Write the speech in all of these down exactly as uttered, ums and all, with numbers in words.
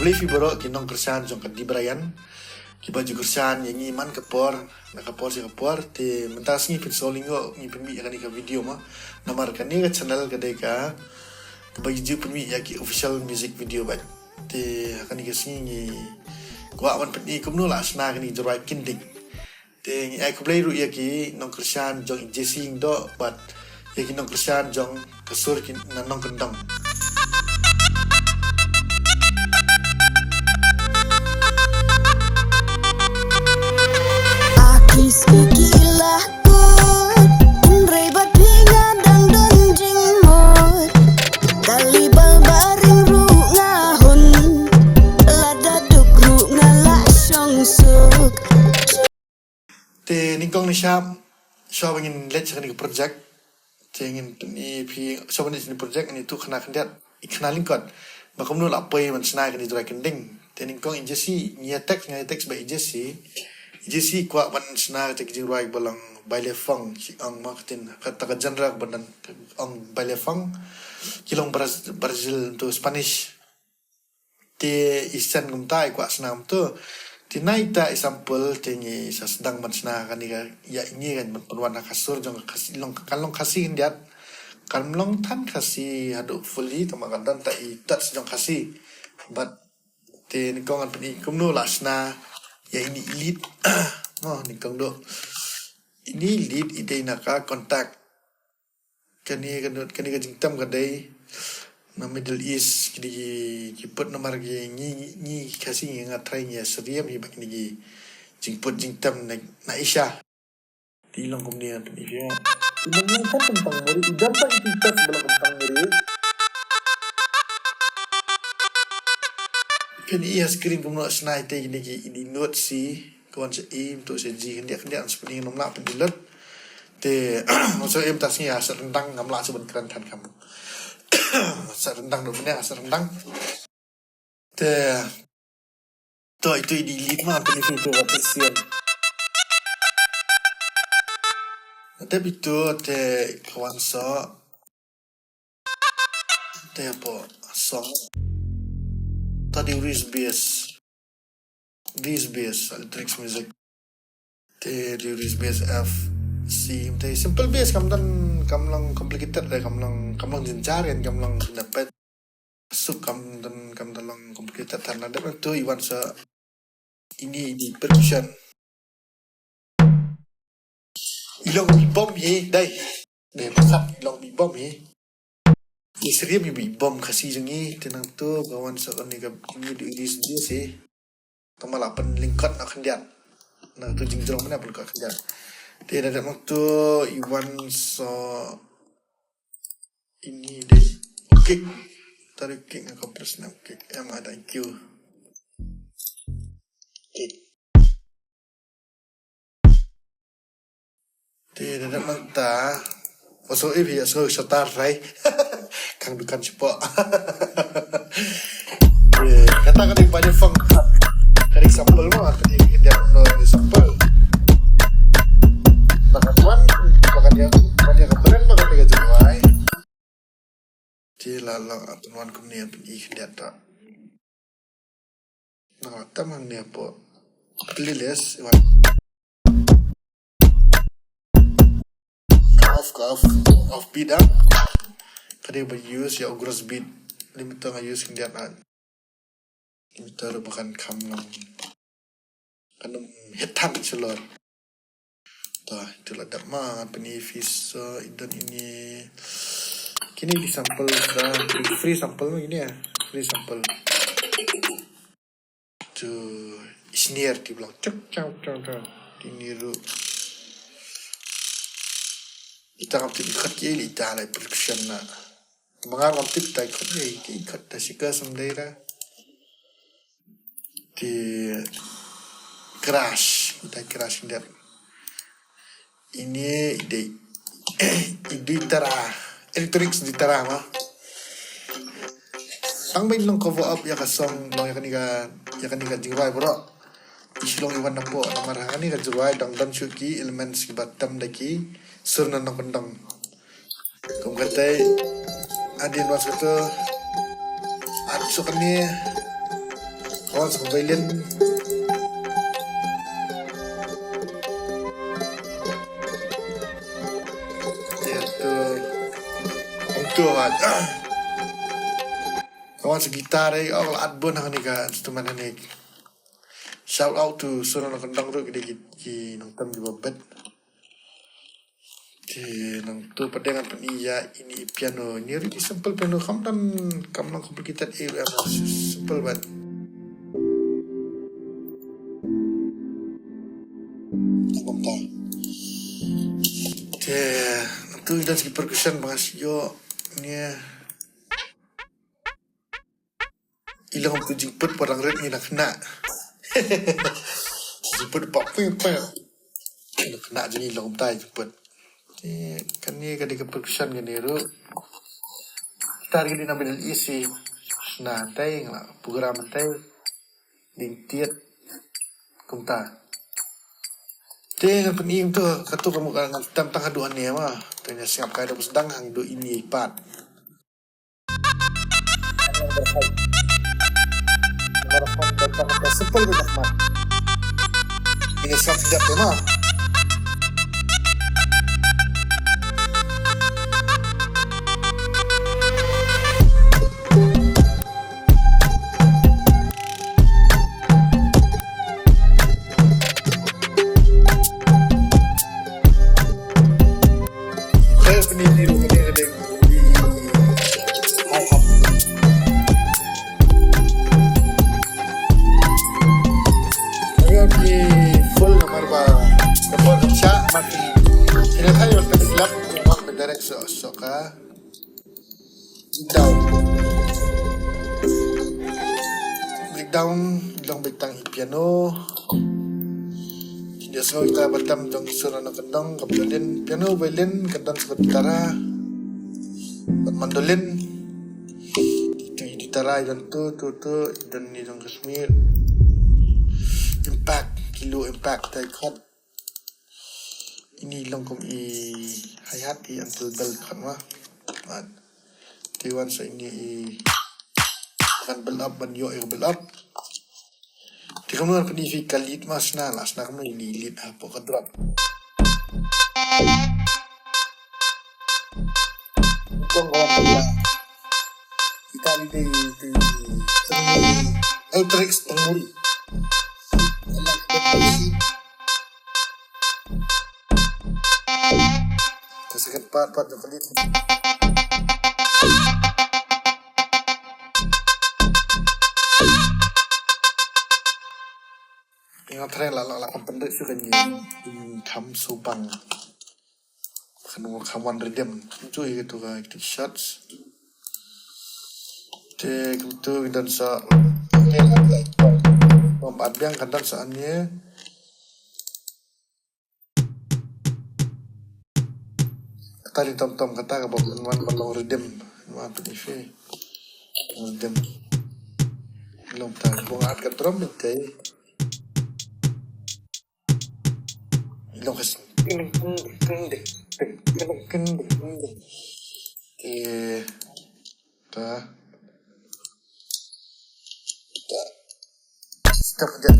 Khublei phi baroh ki nongkyrshan jong ka Dee Brian kiba ju kyrshan ïa ngi man ka por na ka por sha ka por. Te mynta ka sngi phin sngewlyngngoh ngi pynmih ïa kane ka video mo. Namar kane ka channel ka dei ka kaba ju pynmih ïa ki official music video bad. Te ha kane ka sngi ngi kwah ban pyni kumno la shna kane ka jingrwai Kynding. Te ngi ai khublei ruh ïa ki nongkyrshan jong i Jesse Ingdoh bad ïa ki nongkyrshan jong ka sur ki na Nongkyndong. Aki suki lah kut, hynrei bad phi nga dang don jingmut. Kali bal baring ruh nga hun, lada duk ruh nga la shong suk. Te nyngkong nyngshap, shuwa ba ngin leit sha kane ka project. Te ngin pyni phi, shuwa ba ngin leit sha kane ka project, ngin ïathuh khana khyndiat, i khana lyngkot ba kumno la poi ban shna kane ka jingrwai Kynding. Te nyngkong i Jesse, ngi ïa text, ngi ïa text bad i Jesse. I Jesse kwah ban shna kata ka jingrwai ba long Bailefong, shi ong ma ka tin, kata ka genre ba don ong Bailefong. Ki long Braz-, Brazil to Spanish. Te i send kumta i kwah shna kumto. Te na ita i sample te ngi sa sdang ban shna kane ka ïa ine kan ban pynwan ha ka sur jong ka Khasi long kan long Khasi khyndiat. Kan long than Khasi haduh fully tangba kan don ta i touch jong Khasi. Bad te nyngkong ngan pyni kumno la shna ïa ine i lead. Mo nyngkong doh. Ine i lead i dei na ka Kontakt. Kane ka nud, kane ka jingtem ka dei na Middle East, kine ki, ki put namar ki ngi, ngi, ngi Khasi ngi nga trai ngi syriem hi ba kine ki jingput jingtem na, na Asia. Te long kumne, te i phi. I long kumtang muri, i don tang i phi ba long kumtang muri. Phin i ha screen kumno shna ite kine ki, i di note C. Ka wan sha E, mynta sha G, khyndiat khyndiat, sa pynïeng ngam lah pyndownload. Te, ngam shu im tas ngi ha sa ryndang, ngam lah shu ban kren than kam. Sa ryndang doh mynne, sa ryndang. Te, to itu i di lead ma, te itu wat sian. Te itu te ka wan sa Te hapoh song. Ta dei u Reese bass. Reese bass, Altrix Music. Te dei u Reese bass F C. Te simple bass kam don, kam long complicated dei, kam long, kam long jynjar kan, kam long dapet. Suk kam don, kam don long complicated than la dep tu i wan sa ine i di percussion. I long i bom hi, dei. Dei, pasat i long i bom hi. I syriem i bom Khasi jong i, te nangtu ka wan sa kane ka i di, i di sdie si. Tang ma la pynlyngkot na khyndiat. Nangtu jingjrong mana pynlyngkot khyndiat. Te da dep nangtu i wan sa ine dei. Kick. Tarik kick nga ka press na kick. M I thank you. Kick. Te da dep nangta. Oso ip hi aso shatar rai. Kang dukan shapoh. Ye, kata ka dei ba dei fang. Ka dei sample mo, ka dei dia no dei sample. Baka tuan, baka dia, baka dia ka brand, baka dia ka jual. Te la long ap wan kumne ap i khyndiat ta. Nang tam hangne hapoh playlist wan. Off ka off, off beat ah. Ka dei ba use ïa u gross beat. Limit to nga use khyndiat ah. Limit to ba kan kham long. Kan ym hit than shalor. Ta, itu la dap ma, pyni phi sa, i don ine. Kine ki sample sa, free sample ma kine, free sample. Tu, i snare ti blang, chak, chak, chak, chak. Ti niru. Ita ngam tip i chord ki, ita la percussion na. Manga ngam tip ita i chord, i chord ta shika sam dei ra. Te crash, ita crash ndet. Ine i dei, i dei tara, electronics dei tara ma. Tang ba in long cover up ïa ka song, long ïa kane ka, ïa kane ka jingrwai bro. I shu long i wan napoh, namar ha kane ka jingrwai dang don shuh ki elements kiba tam da ki sur na nongkyndong. Kum kata, adin was kata, at sukani, Wan sa violin. Te to. Ong to wat. Wan sa guitar eh, oh, la at bun hangne ka instrument hangne. Shout out to Sur Nongkyndong ruh, ki dei ki, ki nongtem kiba bit. Te nangta pat ngan pyni ïa ine i piano. Ine ruh i simple piano, kam don, kam long complicated eh, ruh simple bad. Te nangta i don ki percussion ba nga shu ïoh ne. I long tu jingput parang rit ngi na kena. Jingput pop ping ping. Na kena jingput. Te kane ka dei ka percussion kane ruh. Kita ruh kane na Middle East i. Na tai nga program tai. Ding tiet. Kumta. Te ngan pyni tu, katu ka mut ngan tam tang haduh ane ma. Te ngan sngap kai da bus dang hang duh ine i pat. Simple bad khmat. Ine sap sap ma. Full namar ba ka por ka cha mat. Kine thai wan ka lap wan ka direct so so ka. Breakdown. Breakdown long beit tang i piano. Ki dei sngew kita ba tam jong Sur Nongkyndong ka violin, piano, violin, ka don sa ka gitar. Bad mandolin. Itu i gitar i don tu tu tu i don i jong Kashmir. Impact, kilo impact tai chord. Ini long kum i hi-hat i uncle bell khan ma. Wan. Te wan sa ini i kan build up ban ïoh i build up. Te kumno pynïoh ka lead ma sna la sna kumno ini lead hapoh ka drop. Kong kong ya. Kita ni di di Tenguri. Eltrix Tenguri. Ka second part, part jong ka lead. Ïa nga thrang la la la pynrit shuh ka ngi kham subang. Kan kham wan rhythm. Ju ïa tu ka active shots. Te kumtu ngi don sa. Bam at biang kan don sa ane. Kata ni tom tom kata ka bam wan ban long rhythm. Wan tu ife. Rhythm. Long ta bong at ka drum te. Long kas. Eh, ta. Ta. Stop dia.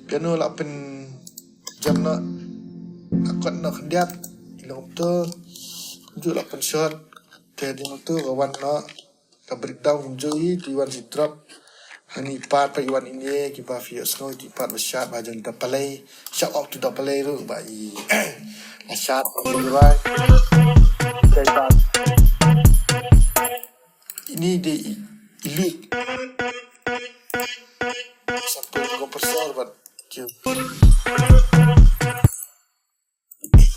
Piano la pyn jam na. Akot na khyndiat. Ilong tu. Ju la pyn shot. Te ding tu ka wan na. Ka breakdown kumjuh i, tu i wan shi drop. Hangne pat pat i wan ine, kiba phi ïohsngew tu i pat ba shad ba jong Da Palei. Shout out to Da Palei ruh ba i la shad ba i rai. Dei pat. Ini dei i, i lead. Sample compressor bad cue.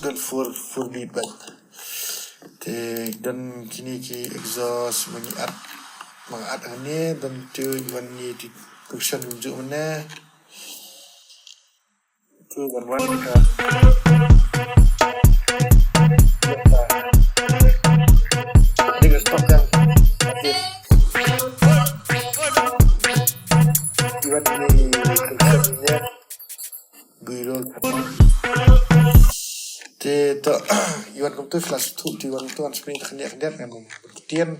Don four, four beat bad. Te don kine ki exhaust ma ngi add, ma ngi add hangne, don tu wan ni ti percussion kumjuh mynne. Tu wan wan ka. Ni ka stop kan. Wan ni percussion ni. Iwan kumtu, phi la sngewthuh, te Iwan kumtu, ngan sa pyni ïa ka khyndiat khyndiat, ngan ym ktien.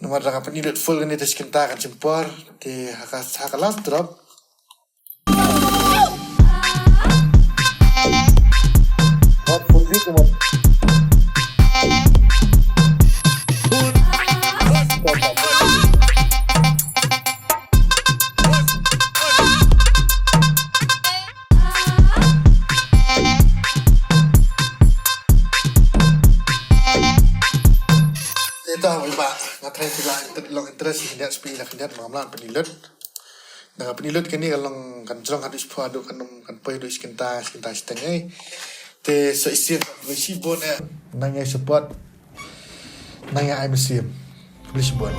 Namar da nga pyni lut full kane te shi kynta kan shim por, te ha ka, ha ka last drop. Ita wei ba nga trai phi la inter-, long interest ïa khyndiat, shu pyni ïa khyndiat, ma nga mlan pyni lut. Da nga pyni lut kane ka long kan jrong haduh shiphew, haduh kan ym, kan poi haduh shi kynta, shi kynta shiteng ei. Te sa shisien, khublei shibun eh. Nang ïa support, nang ïa ai mynsiem. Khublei shibun.